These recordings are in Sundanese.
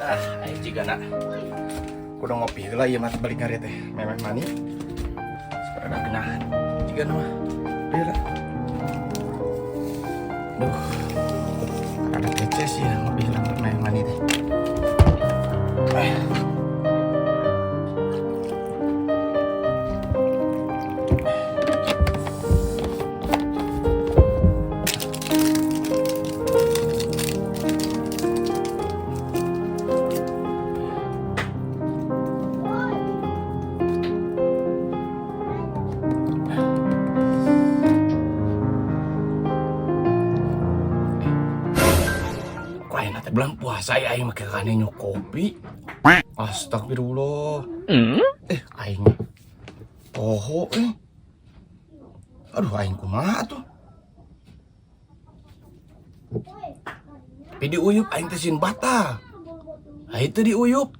Ah, aing juga nak. Kudu ngopi heula ieu mah balik ngari teh. Memeh mani. Sekarang genah. Jiga mah. Ieu lah. Duh. Ada kece sih ya ngopi heula memeh mani teh. Kok aing teh bulan puasa ya aing make kane nyuk kopi. Astagfirullah. Eh, aing poho eh. Aduh, aing kumaha tuh? Tapi diuyup aing teh sieun batal. Aing teh diuyup.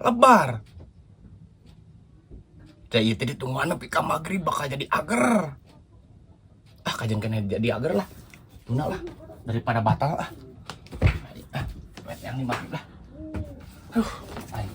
Lebar. Teh ieu teh ditungguan nepi ka magrib bakal jadi ager. Ah, kajian kena jadi ager lah. Tuna lah daripada batal ah. Ah, wet yang di magrib lah. Aduh, aing.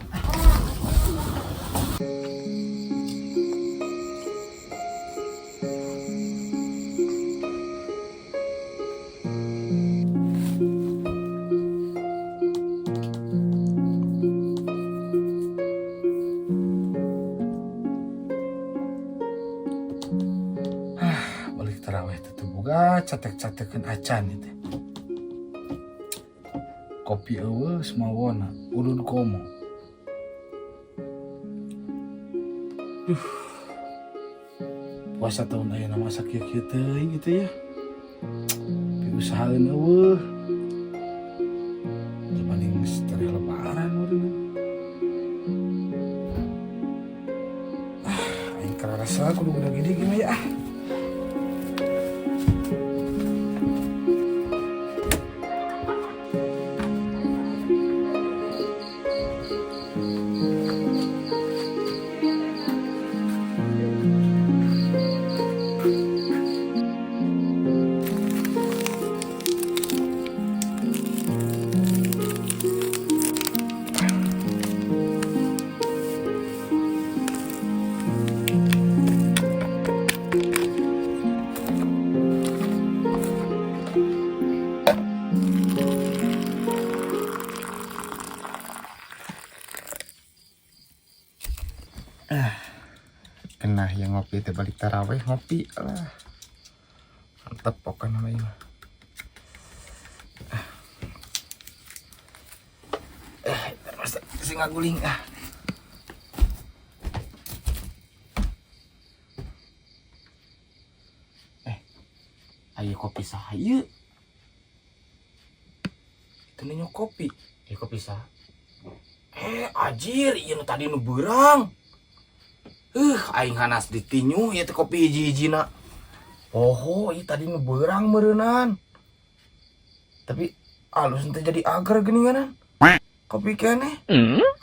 Balik taraweh teh boga catek-catekeun acan ieu teh. Kopi eueuh semawona udud komo. Duh. Puasa tahun ayeuna mah sakieu-kieu teuing gitu ya. Piusahaeun eueuh. Dibanding setelah lebaran meureun. Ah, aing karasa kudu udah gede gini ya ah. Kena yang ngopi teh balik taraweh ngopi lah. Mantap pokoknya mah ieu mah. Eh, terus sing ngaguling ah. Eh, ayo kopi saha ieu? Itu nanya kopi. Eh, kopi saha? Eh, ajir, ieu nu tadi nu beurang. Aing hanas ditinyu ieu teh kopi hiji-hijina. Poho, ieu tadi nu beurang meureunan. Tapi alus teh jadi agar geuninganan. Kopi keneh.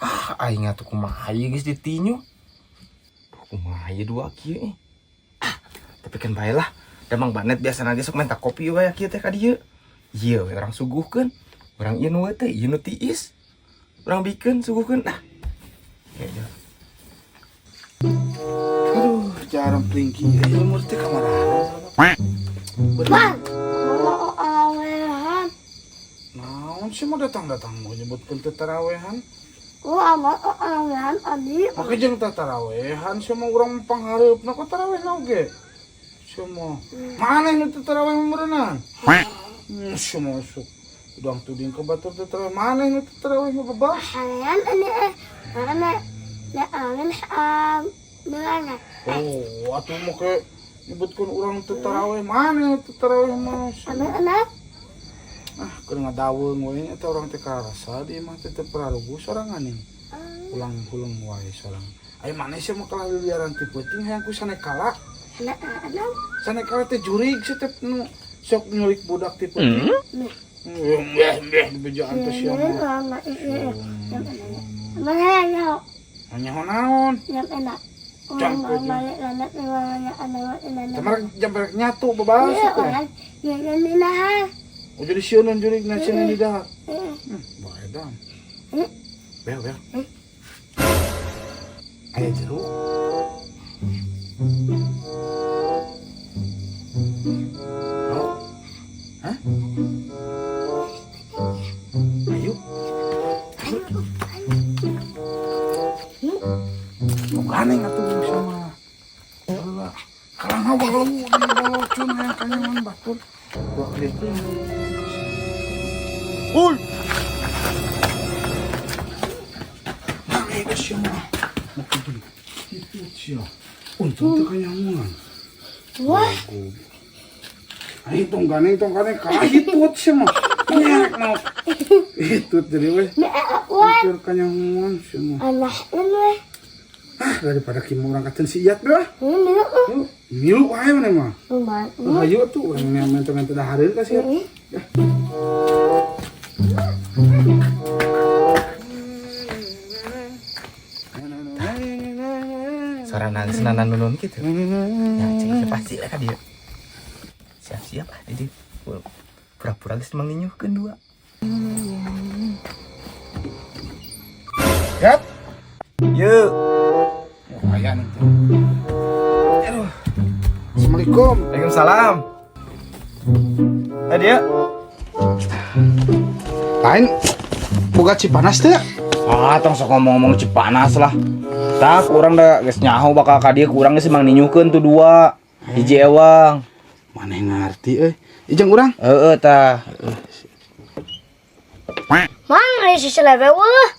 Ah, aing atuh kumaha ieu geus ditinyu. Kumaha ieu dua kieu eh. Ah, tapi kan bae lah. Da Mang Banet biasana ge sok minta kopi we kieu teh ka dieu. Ieu we urang suguhkeun. Urang ieu nu teh, ieu nu tiis. Urang bikeun suguhkeun ah. Ya, ya. Aduh, jarang pelingki. Ayo umur teh kamarana. Bang, mau awehan. Naon sih mau datang-datang mau nyebutkeun teh tarawehan? Oh, amat awean adi. Make jeung tatarawehan sia mah, urang panghareupna kok taraweh na oge. Sia mah. Mana nu teu taraweh meureunang? Sia mah sok. Udang tuding ke batur teu taraweh. Mana nu teu taraweh mah, babah? Awean ani eh. Mana? Ya awean mana? Oh, atuh make nyebutkeun urang teu taraweh. Mana nu teu taraweh mah? Sia Amat mah. Anak. Ah, keur ngadaweung we eta urang teh karasa di imah teh teu pararuguh sorangan nih. Ulang-huleng wae sorangan. Ayo mana sih mau kalah liliaran ti peuting hayang ku sanekala. Anak anak. Sanekala teh jurig sih teh nu sok nyulik budak ti peuting. Nih. Mbeh mbeh dibejaan teh sia mah. Mana ya? Nyaho naon? Yang enak. Jam Tamar jam berek nyatu babas Iya, teh. orang yang ini nah. Oh, jadi sieun jurig na sieun di dahar. Baedan. Bel bel. Aya jeruk. Oh. Hah? Ayo. Mau ganeng atuh sama. Heula. Kalang hawa lu di balocun hayang kanyangan batur. Wah, gitu. Uy. Nah, ini sia mah. Mau pergi. Itu sia. Untung teu kanyangan. Wah, Ayo tong ganeng kahitut sia mah. Nyerek mau. Hitut jadi weh. wah, Hampir kanyangan sia mah. anak ini. Ah, daripada kimu urang katen si Iyat lah. Ini Yuk, milu wae mana mah. rumah. Oh, hayu atuh urang minta-minta dahareun ka sia. Ya. Suara nangis nanan nunun gitu. Ya, cing pasti lah ka dia. Siap-siap ah di pura-pura geus manginyuhkeun dua. Yap. Yuk. Oh, aya nih tuh. Aduh. Assalamualaikum. Waalaikumsalam. Eh dia. Lain boga Cipanas teh. Ah, tong sok ngomong-ngomong Cipanas lah. Tak urang da geus nyaho bakal ka dieu, kurang geus mang ninyuhkeun tuh dua. Hiji ewang. Maneh ngarti euy. Ijang urang. Heeh tah. Mang, ayo si selebe wah.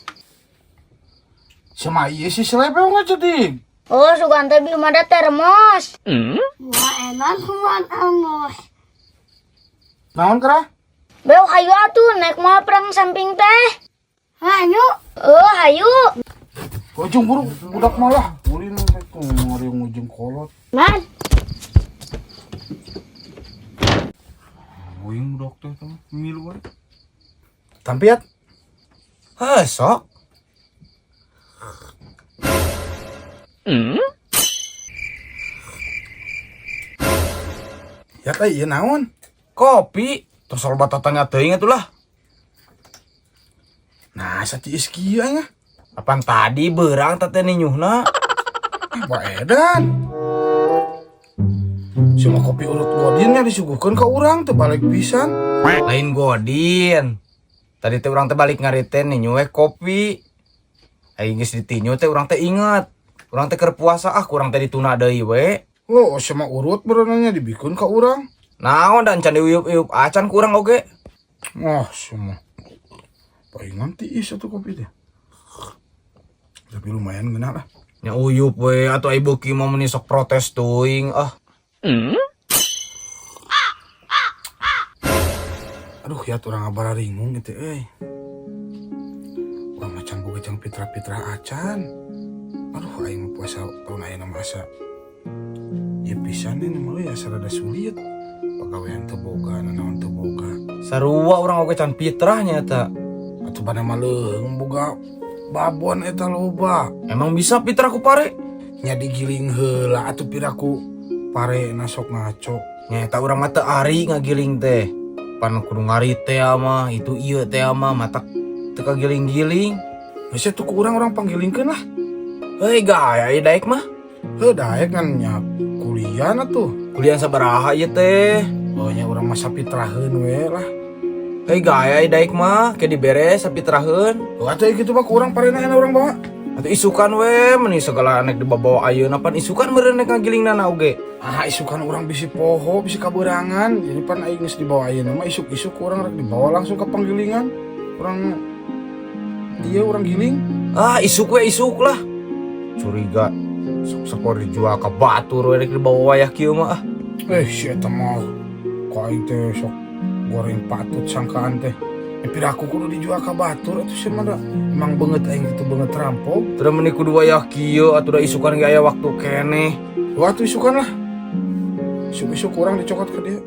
Sama ieu si selepew nggak jadi. Oh, sugan teh belum ada termos. Wah, enak kuman angos. Naon kera? Beo hayu atuh naik moal perang samping teh. Hayu. Oh, hayu. Ujung buru budak malah. Ulin teh ngari ngujung kolot. Man, Uing budak teh teh milu wae. Tampiat. Heh, sok. Ya teh ieu naon? Kopi. Terus soal batatanya teuing atuh lah. Nah, satiis kieu nya. Apaan tadi berang teh ninyuhna. Ah, baedan. Cuma kopi urut godinnya disuguhkeun ka urang teu balik pisan. Lain godin. Tadi teh urang teh balik ngariten ninyu we kopi. Aing geus ditinyu teh urang teh inget. Urang teh keur puasa, ah kurang teh dituna deui we. Oh, sama urut berenangnya dibikeun ka urang. Naon dan can diuyup-uyup acan kurang oge. Wah, semua. Palingan tiis atuh kopi teh. Tapi lumayan ngeunah lah. Nya uyup we atuh ai beuki mah meuni sok protes teuing ah. Aduh, ya urang ngabararingung gitu euy. Urang macan boga jang pitra-pitra acan. Aduh, aing mah puasa tahun ayeuna mah asa. Ya pisan ini mah euy asa rada sulit. Pagawean teu boga, nanaon teu boga. Sarua urang oge can fitrah nya eta. Atuh pada mah leuheung boga babon eta loba. Emang bisa fitrah ku pare? Nya digiling heula atuh piraku pare na sok ngaco. Nya eta urang mah teu ari ngagiling teh. Pan kudu ngari teh mah itu ieu teh mah matak teu kagiling-giling. Geus atuh ku urang-urang panggilingkeun lah. Heuy gaya ieu daek mah. Heuh, daek kan nya kuliah atuh. Kuliah sabaraha ieu teh? Oh nya urang mah sapitraheun we lah. Hei gaya daek mah ke diberes sapitraheun. Oh, atuh kitu mah kurang parena enak urang bawa. Atuh isukan we meni segala nek dibawa ayeuna pan isukan meureun nek ngagilingna oge. Ah, isukan urang bisi poho, bisi kabeurangan. Jadi pan aing geus dibawa ayeuna mah isuk-isuk urang rek dibawa langsung ke panggilingan. Urang dia urang giling. Ah, isuk we isuk lah. Curiga sok sepor dijual ka batur we rek dibawa wayah kieu mah ah. Eh, si eta mah kok aing teh sok goreng patut sangkaan teh. Eh, piraku kudu dijual ka batur atuh sia mah da. Emang beungeut aing itu beungeut rampok. Terus meni kudu wayah kieu atuh da isukan ge aya waktu keneh. Waktu isukan lah. Isuk-isuk kurang dicokot ke dia.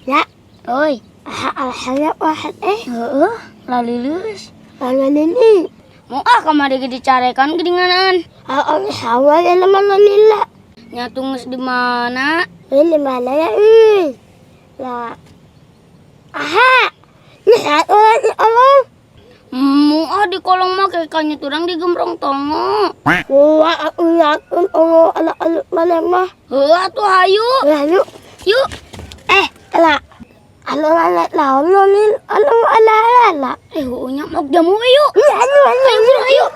Ya, oi. Alhamdulillah wahad eh. Heeh, lalilus. Lalilini. Mau ah kamari ge dicarekan geuninganan. Ah, hawa ya nama lalila. Nyatu geus di mana? Ini mana ya? Ih. Ya. Aha. Ya, Allah. Mu ah di kolong mah kayak kanya turang di gembrong tongo. Wah, aku yakin Allah ala ala mana mah. Heuh atuh hayu. Hayu. Yuk. Eh, lah. Alo ala la alo alo ala ala. Eh, nya mau jamu yuk. Ayo ayo ayo.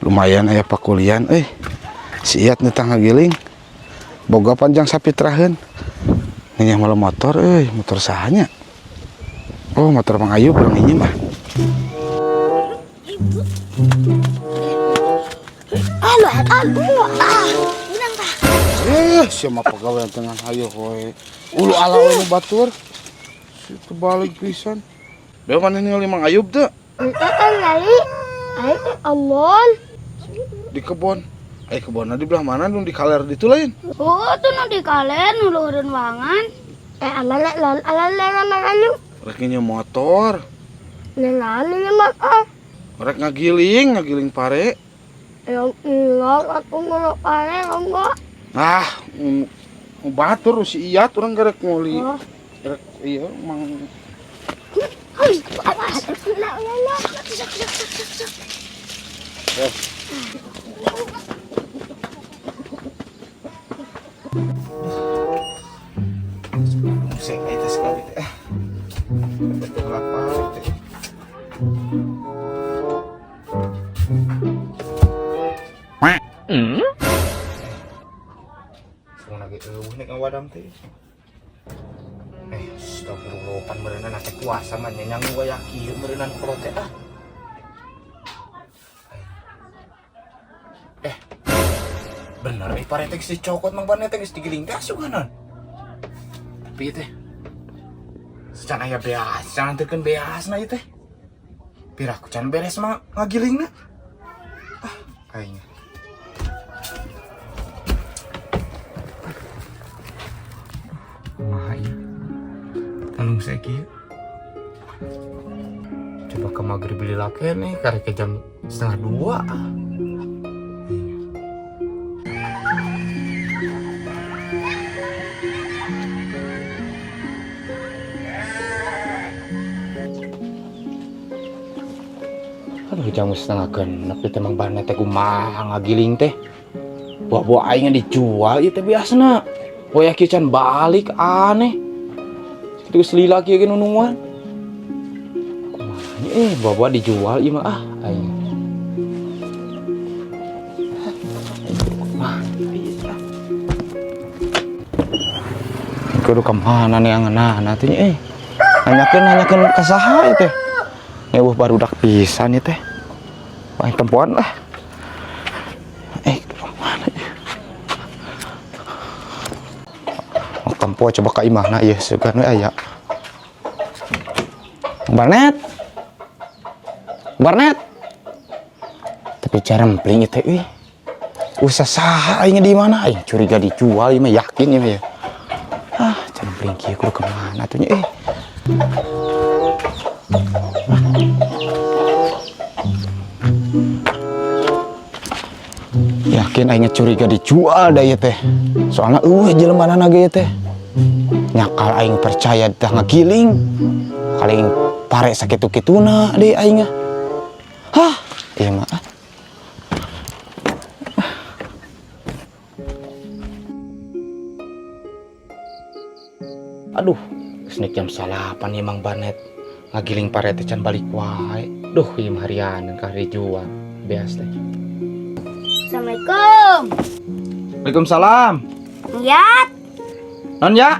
Lumayan aya pakulian euy. Si Iyat nitah ngagiling. Boga panjang sapitraheun. Nanya malah motor euy, motor sahanya. Oh, motor Mang Ayu urang injem ah. Alo alo. Ah, menang tah. Eh, siapa pegawai tengah hayo we. Ulu ala we nu batur. Si kebalik pisan. Dewa mana ningali Mang Ayub teu Entah lali. Ayo Allah. di kebon. Eh, kebonna di belah mana nu di kaler ditu lain? Oh, tuh nu di kalen nu luhureun wangan. Eh, ala la la ala la la la. Rek nginjem motor, La la la ah. rek ngagiling, ngagiling pare. Yang enggak aku mau pare enggak. Ah, batur si Iyat urang gerek nguli. Oh. Rek iya Mang Awas. La la la. Eh, Musik eta sekali teh. Ah. Betul kelapa teh. Sungguh ge eueuh nek ngawadam teh. Eh, astagfirullah pan meureunna teh puasa mah nya nyangu wayah kieu meureunnan kolot teh ah. Eh. Bener eh pare teh geus dicokot Mang Barnet teh geus digiling teh asuganan. Tapi teh can aya beas, can anterkeun beasna ieu teh. Piraku can beres mah ngagilingna. Ah, kayaknya. Kumaha ieu? Tanung saya kieu. Coba ke maghrib beli lake nih, karek ke jam 1:30. Ah. Aduh, jam 5:30 teh Mang Barnet teh kumaha ngagiling teh. Buah-buah aing dijual ieu teh biasana. Wayah kieu can balik aneh. Kitu geus lila kieu ge nunungan. Kumaha nya buah-buah dijual ieu mah ah aing. Kumaha ieu ah. Kudu ka mana nih angeunahna teh nya eh. Nanyakeun ka saha ieu teh. Eueuh barudak pisan ieu teh. Paling tempoan lah. Eh, mana ya? Oh, tempo coba ka imahna ieu sugan we aya. Barnet. Barnet. Tapi carempling ieu teh euy. Usah saha aing di mana aing curiga dijual ieu mah yakin ieu mah ya. Ah, carempling kieu kudu ka mana atuh nya euy. Yakin aing curiga dijual da ieu teh. Soalna eueuh jelema ge ieu teh. Nyakal aing percaya teh ngagiling. Kali aing pare sakitu-kituna deui aing. Hah, ieu mah ah. Aduh, geus nek jam 9 ieu Mang Barnet. Ngagiling pare teh can balik wae. Duh, ieu mah harianeun ka dijual. Beas teh. Assalamualaikum. Waalaikumsalam. Lihat, Non ya?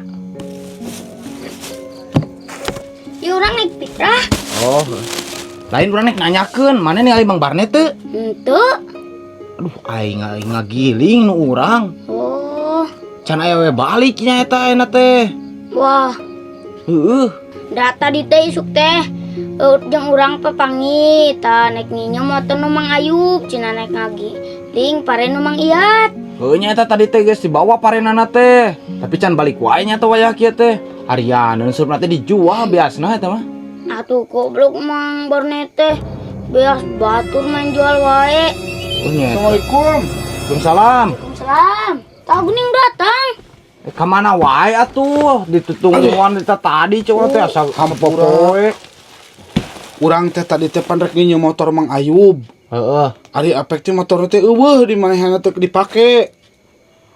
ya urang naik fitrah. Oh. Lain urang nek nanyakeun, mana ningali Mang Barnet teu? Henteu. Aduh, aing aing ngagiling nu urang. Oh, Can aya we balik nya eta ayeuna teh. Wah, Heeh. Da tadi teh isuk teh jeung urang papanggih tah naik nginjem motor nu Mang Ayub cenah naik ngagiling pare nu Mang Iyat. Heuh, nya eta tadi teh geus dibawa parenana teh. Tapi can balik wae nya teh wayah kieu teh. Harianeun seurupna teh dijual biasna eta mah. Atuh goblok Mang Barnet teh. Beas batur main jual wae. Oh nya. Eta. Assalamualaikum. Waalaikumsalam. Waalaikumsalam. Tahu geuning datang. Eh, ka mana wae atuh? Ditutungguan di tadi cowok teh asa Hampopoe. Urang teh tadi teh pan rek nginjem motor Mang Ayub. Heeh. Ari apek teh motor teh euweuh di manehna teh dipake.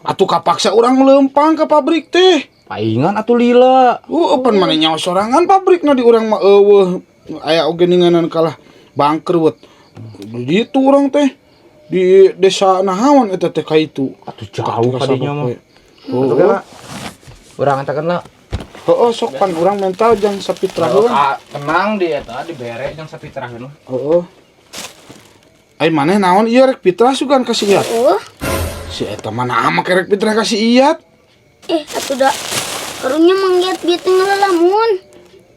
Atuh kapaksa urang leumpang ke pabrik teh. Paingan atuh lila. Pan maneh nyawa sorangan pabrikna, di urang mah euweuh aya oge ninganan kalah bangkrut. Di ditu urang teh di desa nahaon eta teh ka itu. Atuh jauh kadinya mah. Heeh. Atuh kena. Urang antakeun lah. Heeh, sok pan urang mental jang sapitrah heula. Ah, tenang di eta dibere jang sapitrah mah. Heeh. Ai maneh naon ieu rek fitrah sugan ka si Iyat? Oh, Si eta mah naha make rek fitrah ka si Iyat? Eh, atuh da karunya Mang Iyat bieu teh ngalalamun.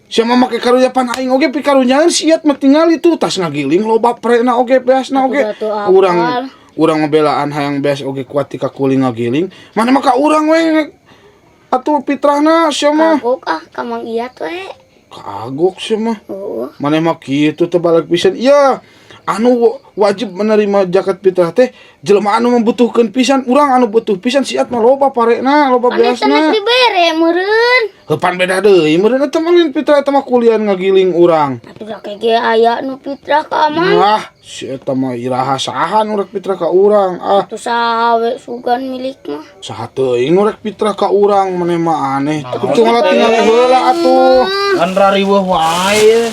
Siapa make karunya, pan aing oge pikarunyaeun si Iyat mah, tingali tuh tas ngagiling loba prena oge beasna oge. Atuh da teu apal. Urang urang ngebelaan hayang beas oge kuat ti kakuling ngagiling. Mana mah ka urang we atuh fitrahna sia mah. Kagok ah ka Mang Iyat we. Kagok sia mah. Oh, Maneh mah kitu teh balik pisan. Iya, anu wajib menerima zakat fitrah teh jelema anu membutuhkan pisan. Urang anu butuh pisan, si Iyat mah loba parena, loba pan eta beasna. nek dibere meureun. Heuh, pan beda deui meureun eta mah, lain fitrah eta mah kulian ngagiling urang. Atuh da kege aya nu fitrah ka Mang. Ah, si eta mah iraha saha nu rek fitrah ka urang? Ah, Atuh saha we sugan milik mah. Saha teuing nu rek fitrah ka urang? Maneh mah aneh. Kudu ngalah tinggal heula atuh. Kan rariweuh wae.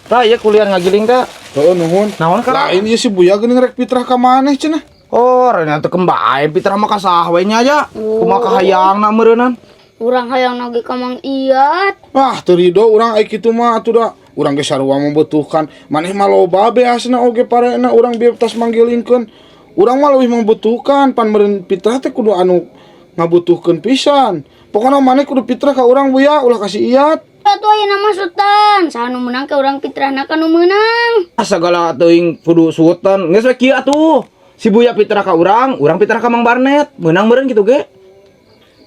Tah ieu kulian ngagiling teh. Heeh, nuhun. Naon ka? Lain ieu si Buya geuning rek fitrah ka maneh cenah. Oh, rena teu kembae fitrah mah ka saha we nya aja. Kumaha kahayangna meureunnan. Urang hayang nage ka Mang Iyat. Ah, teu rido urang ai kitu mah atuh da. Urang ge sarua membutuhkan. Maneh mah loba beasna oge parena, urang bieu tas manggilingkeun. Urang mah leuwih membutuhkan, pan meureun fitrah teh kudu anu ngabutuhkeun pisan. Pokona maneh kudu fitrah ka urang, Buya, ulah ka si Iyat. Atuh ayeuna mah sultan. Saha nu meunang ke urang fitrahna ka nu meunang. Ah, segala teuing kudu sultan. Geus we kieu atuh. Si Buya fitrah ka urang, urang fitrah ka Mang Barnet. Meunang meureun kitu ge.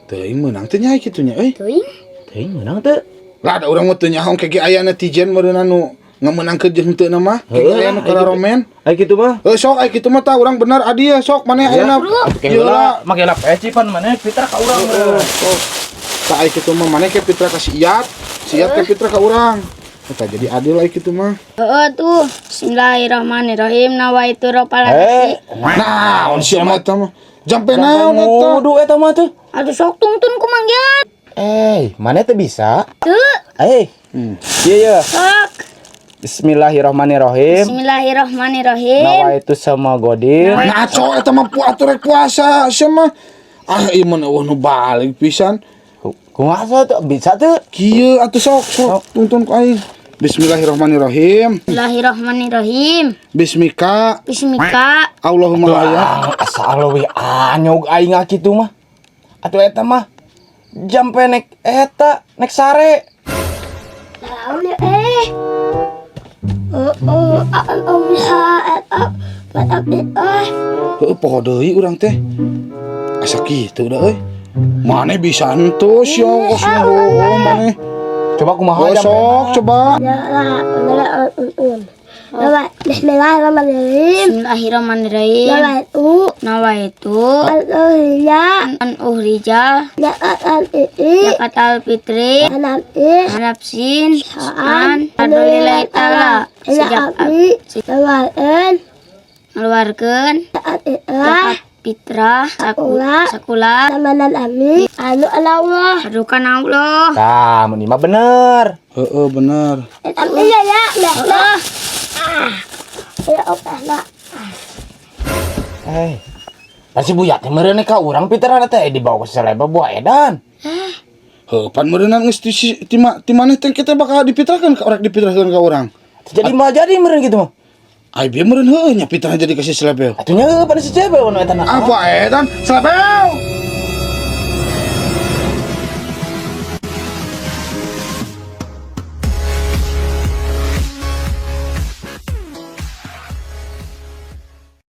Teuing meunang teh nya kitu nya euy. Teuing. Teuing meunang teu? Lah, da urang mah teu nyaho ke ge aya netizen meureun anu ngamenangkeun jeung henteu mah. Ke Heuh, aya nu ai kararomen. Ai kitu mah. Heuh, sok ai kitu mah tah urang bener adi ya, sok maneh ayeuna. Atuh ke Ieu heula, lah. make lah peci pan maneh fitrah ka urang. Heeh, sok. Tah ai kitu mah maneh ke fitrah ka si Iyat, si Iyat ke fitrah ka urang. Eta jadi adil ai kitu mah. Heeh tuh. Bismillahirrahmanirrahim. Nawaitu ropal. Eh, Nah, on sia mah eta mah. Jampe naon eta? wudu eta mah tuh. Aduh, sok tungtun ku Mang Iyat. Eh, maneh teu bisa? Teu. Eh. Iya ya. Sok. Bismillahirrahmanirrahim. Bismillahirrahmanirrahim. Nawaitu sama godin. Ngaco eta mah atuh rek puasa sia mah. Ah, ieu mun euweuh nu balik pisan. Kumaha tuh bisa tuh? Kieu atuh, sok sok tuntun ku aing. Bismillahirrahmanirrahim. Bismillahirrahmanirrahim. Bismika Bismika. Allahumma ya. Ah, asa leuwih anyog aing ah kitu mah. Atuh eta mah jampe nek eta nek sare. Naon ya eh? Oh, oh, ah, oh, ah, ah, ah, ah. Heuh, poho deui urang teh. Asa kitu da euy. Maneh bisa henteu sia kos oh maneh. Coba kumaha Oh, jampe? sok coba. Bismillahirrahmanirrahim. Bismillahirrahmanirrahim. Nawaitu. Nawaitu. An uhrija. Zakat al fitri. Harapsin. An. Alhamdulillah ta'ala. Sejak ngeluarkeun zakat Fitrah sakola sakola tamanan ami anu Allah hadukan Allah. Tah, mun ieu mah bener. Heeh, bener. Ami ya ya ya. Ah. Ya opah lah. Eh. Lah, si Buya teh meureun ka urang fitrah teh dibawa ke selebel buah edan. Heuh, pan meureunnan geus ti maneh teh kita bakal difitrahkeun ka urang, difitrahkeun ka urang. Jadi mah jadi meureun gitu mah. Ai bieu meureun heueuh nya fitrah jadi ka si selebel. Atuh nya heueuh pada si cewek nu eta na. Apa edan selebel?